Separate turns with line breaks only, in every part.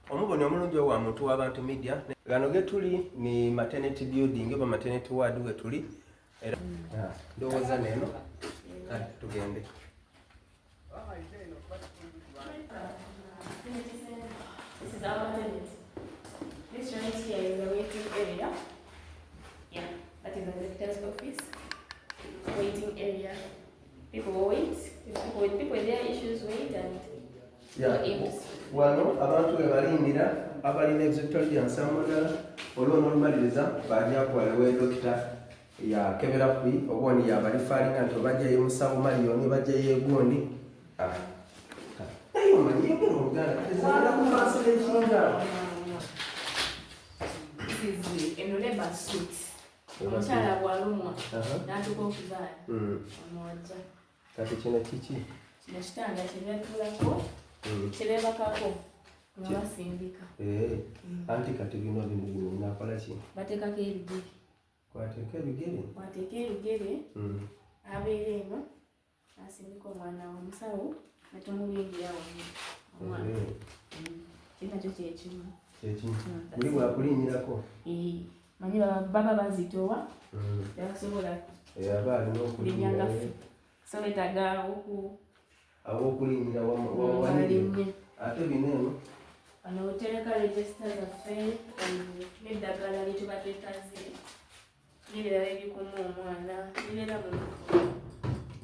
Omuboni omulungi owa muntu w'abantu media ghano ghetuli ni maternity building oba maternity ward wetuli era ah, ndowooza neno kale tugende.
This is our maternity. This right here is the waiting area. Yeah, that is the doctor's office. Waiting area. People wait. People with, people with their issues wait and
Yeah. Wano abantu we balindira abalina ebizibu bitali bya nsambo ndala olwo n'olumaliriza bajja kuwala we dokita yakebera kwi obundi yabalifaalinga nti obajja ye musawo maliyoni bajja ye gundi ah. naye omanyi yogera oluganda kati zagenda ku translatinga
eno labor suit omukyala bwalumwa n'atuuka okuzaala hmm. omwajja
kati kino kiki
kino kitanda kyebatuulako hmm. kyebebakako nga basindika
eh, hmm. anti kati bino bino bino nakola ki
bateekako ebigere
kwateeka ebigere
kwateeka ebigere abeera eno asindika omwana we omusawo netumulindira wano omwana
eh.
kiri nakyo kyekimu
kyekimu buli bwakulinyirako
eh, manyi baba bazitowa hmm. tebasobola
eh, aba alina
okulinya nga ffe so betaga oku
awokulinyira wawanire ate bino eno
wano otereka regisita zaffe n'eddagala lyetuba twetaze n'ebirala ebikuuma omwana bibeera mu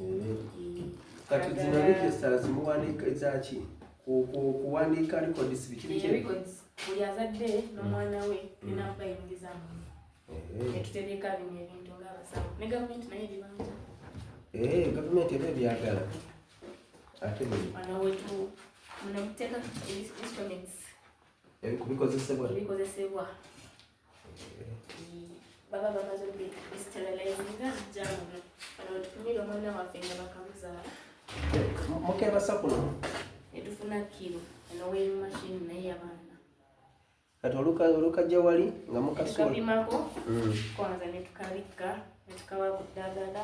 eh. kati zino registers muwandiika ezaki kuwandiika records biki biki
records buli azadde n'omwana we tulina mm. kubayingiza mu eh. netutereka bino ebintu ng'abasawo ne gavumenti naye ebibanja
eh, gavumenti eba ebyagala ate
wano wetu muno muteeka instruments
bikozesebwa
ebikozesebwa baba bamaze obisterilizinga zijja muno bano wetupimira omwana waffe nga bakamuzaala
mukebasa kuno
netufuna kiro eno weighing machine naye abaana
kati olukajja wali nga
mukasupimako mm. kwanza netukabikka netukawa ku ddagala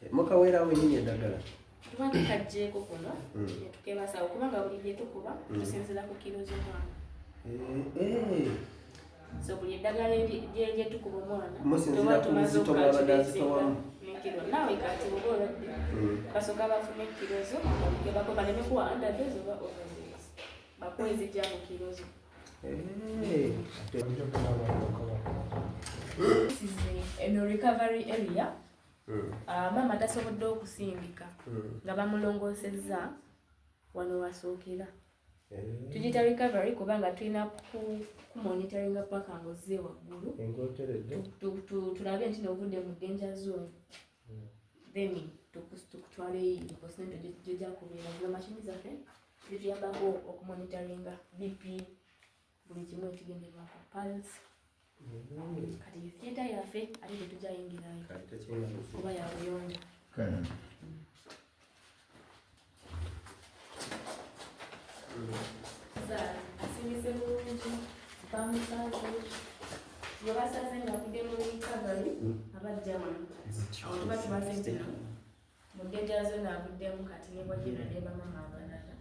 eh, mukaweerawo nyini eddagala
tuba tukajjeeko kuno mm. netukebasawo kubanga buli lyetukuba mm. tusinzira ku kiro z'omwana
eh, eh.
so buli eddagala lyetukuba omwana
musinzira ku buzito bwabadde azitowamu
nekiro naawe kati oba olwadde mm. basooka bafune kiro zo babikebako baleme kuwa underdose oba overdose bakuwa ezijja mu kiro zo eno recovery area hmm. ah, maama tasobodde okusindika hmm. nga bamulongoosezza wano wasookera eh. tugiyita recovery kubanga tulina kumonitoringa paka nga ozze waggulu tulabe nti novudde mu danger zone hmm. then tukutwaleyo because gyoja kubeera zino mashini zaffe zituyambako okumonitoringa bp buli kimu ekigenderwako pulse mm. kati theatre yaffe ate tetujayingirayo kuba yabuyonjo asindise bulungi bamusaze gwe basaze nga avudde mu recovery mm. abajja wano awo tuba tubaze nti mu danger zone avuddemu kati ne bwajira ne bamama abalala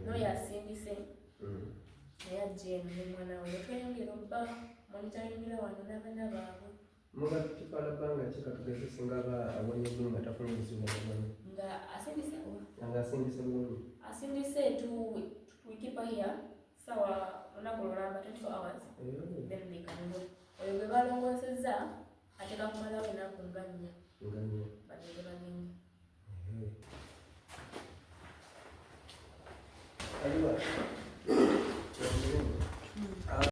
n'oyo asindise mm. naye ajja eno ne mwana we netweyongera obba monitaringira wano n'abaana baabwe
muba tutwala bbanga ki katugeze singa aba awonye bulungi nga tafunye buzibu bwona
nga asindise
nga asindise bulungi
asindise tu we keep her here sawa lunaku lulamba 24 hours eh. then they can go oyo gwe balongoosezza ateka kumalawo enaku nga nnya bagende bagende
aliwa.